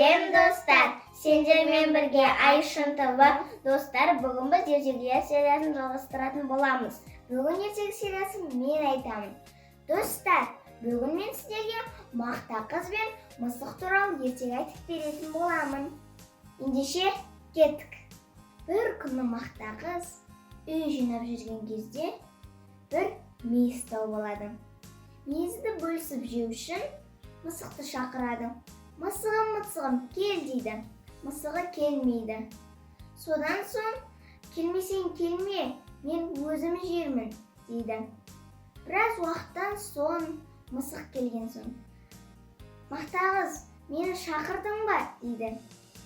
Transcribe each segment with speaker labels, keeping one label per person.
Speaker 1: Сәлем, достар! Сендермен бірге Айшын ТВ. Достар, бүгін біз ертегілер сериясын жалғастыратын боламыз. Бүгін ертегі сериясын мен айтамын. Достар, бүгін мен сіздерге Мақта қыз бен мысық туралы ертегі айтып беретін боламын. Ендеше, кеттік. Бір күні Мақта қыз үй жинап жүрген кезде бір мейіз тауып алады. Мейізді бөлісіп жеу үшін мысықты шақырады. «Мысығым, мысығым, кел», – дейді. Мысығы келмейді. Содан соң: «Келмесең, келме, мен өзім жермін», – дейді. Біраз уақыттан соң мысық келген соң: «Мақта қыз, мені шақырдың ба?» – дейді.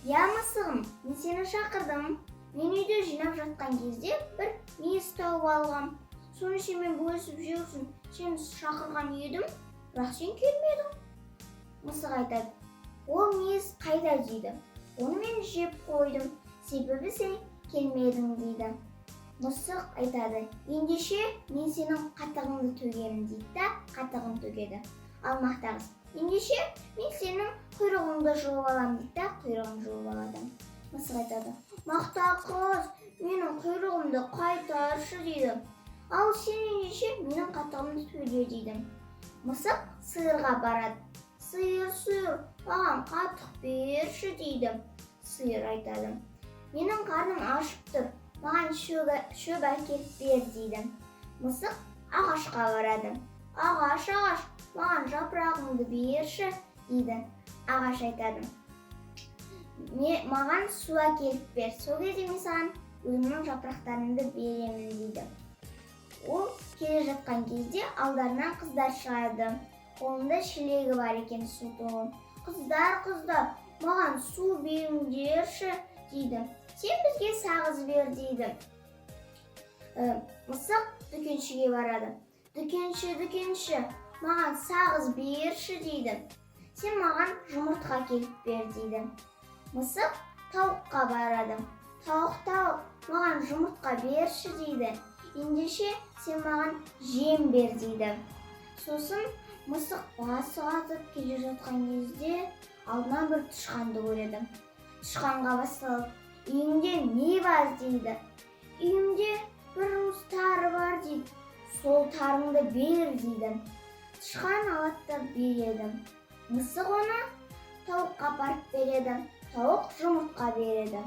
Speaker 1: «Иә, мысығым, мен сені шақырдым. Мен үйде жинап жатқан кезде бір мейіз тауып алғам. Соны сенімен бөлісіп жеу үшін сені шақырған едім, бірақ сен келмедің». Мысық айтады: «Ол мейіз қайда?» – дейді. «Оны мен жеп қойдым, себебі сен келмедің», – дейді. Мысық айтады: «Ендеше, мен сенің қатығыңды төгемін», – дейді да, қатығын төгеді. Ал Мақта қыз: «Ендеше, мен сенің құйрығыңды жұлып аламын», – дейді да, құйрығын жұлып алады. Мысық айтады: «Мақта қыз, менің құйрығымды қайтаршы», – дейді. «Ал сен ендеше менің қатығымды төле», – дейді. Мысық сиырға барады. «Сиыр, сиыр, маған қатық берші», – дейді. Сиыр айтады: «Менің қарным ашып тұр, маған шөп әкеліп бер», – дейді. Мысық ағашқа барады. «Ағаш, ағаш, маған жапырағыңды берші», – дейді. Ағаш айтады: «Маған су әкеліп бер, сол кезде мен саған өзімнің жапырақтарымды беремін», – дейді. Ол келе жатқан кезде алдарынан қыздар шығады. Қолында шелегі бар екен, су толы. «Қыздар, қыздар, маған су беріңдерші», – дейді. «Сен бізге сағыз бер», – дейді. Мысық дүкеншіге барады. «Дүкенші, дүкенші, маған сағыз берші», – дейді. «Сен маған жұмыртқа әкеліп бер», – дейді. Мысық тауыққа барады. «Тауық, тауық, маған жұмыртқа берші», – дейді. «Ендеше, сен маған жем бер», – дейді. Сосын мысық басы қатып келе жатқан кезде алдынан бір тышқанды көреді. Тышқанға басталып: «Үйіңде не бар?» – дейді. «Үйімде бір уыс тары бар», – дейді. «Сол тарыңды бер», – дейді. Тышқан алады да береді. Мысық оны тауыққа апарып береді. Тауық жұмыртқа береді.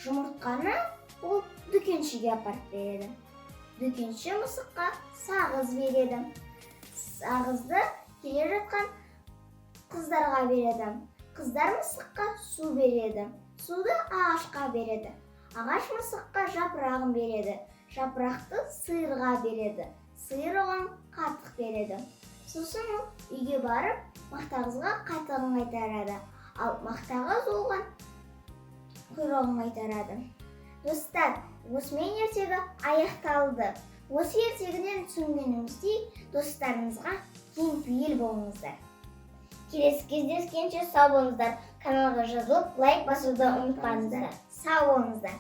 Speaker 1: Жұмыртқаны ол дүкеншіге апарып береді. Дүкенші мысыққа сағыз береді. Сағызды келе жатқан қыздарға береді. Қыздар мысыққа су береді. Суды ағашқа береді. Ағаш мысыққа жапырағын береді. Жапырақты сиырға береді. Сиыр оған қатық береді. Сосын ол үйге барып, Мақта қызға қатығын қайтарады, ал Мақта қыз оған құйрығын қайтарады. Достар, осымен ертегі аяқталды. Осы ертегіден түсінгеніміздей, достарыңызға кеңпейіл болыңыздар.
Speaker 2: Келесі кездескенше сау болыңыздар! Каналға жазылып, лайк басуды ұмытпаңыздар.
Speaker 1: Сау болыңыздар!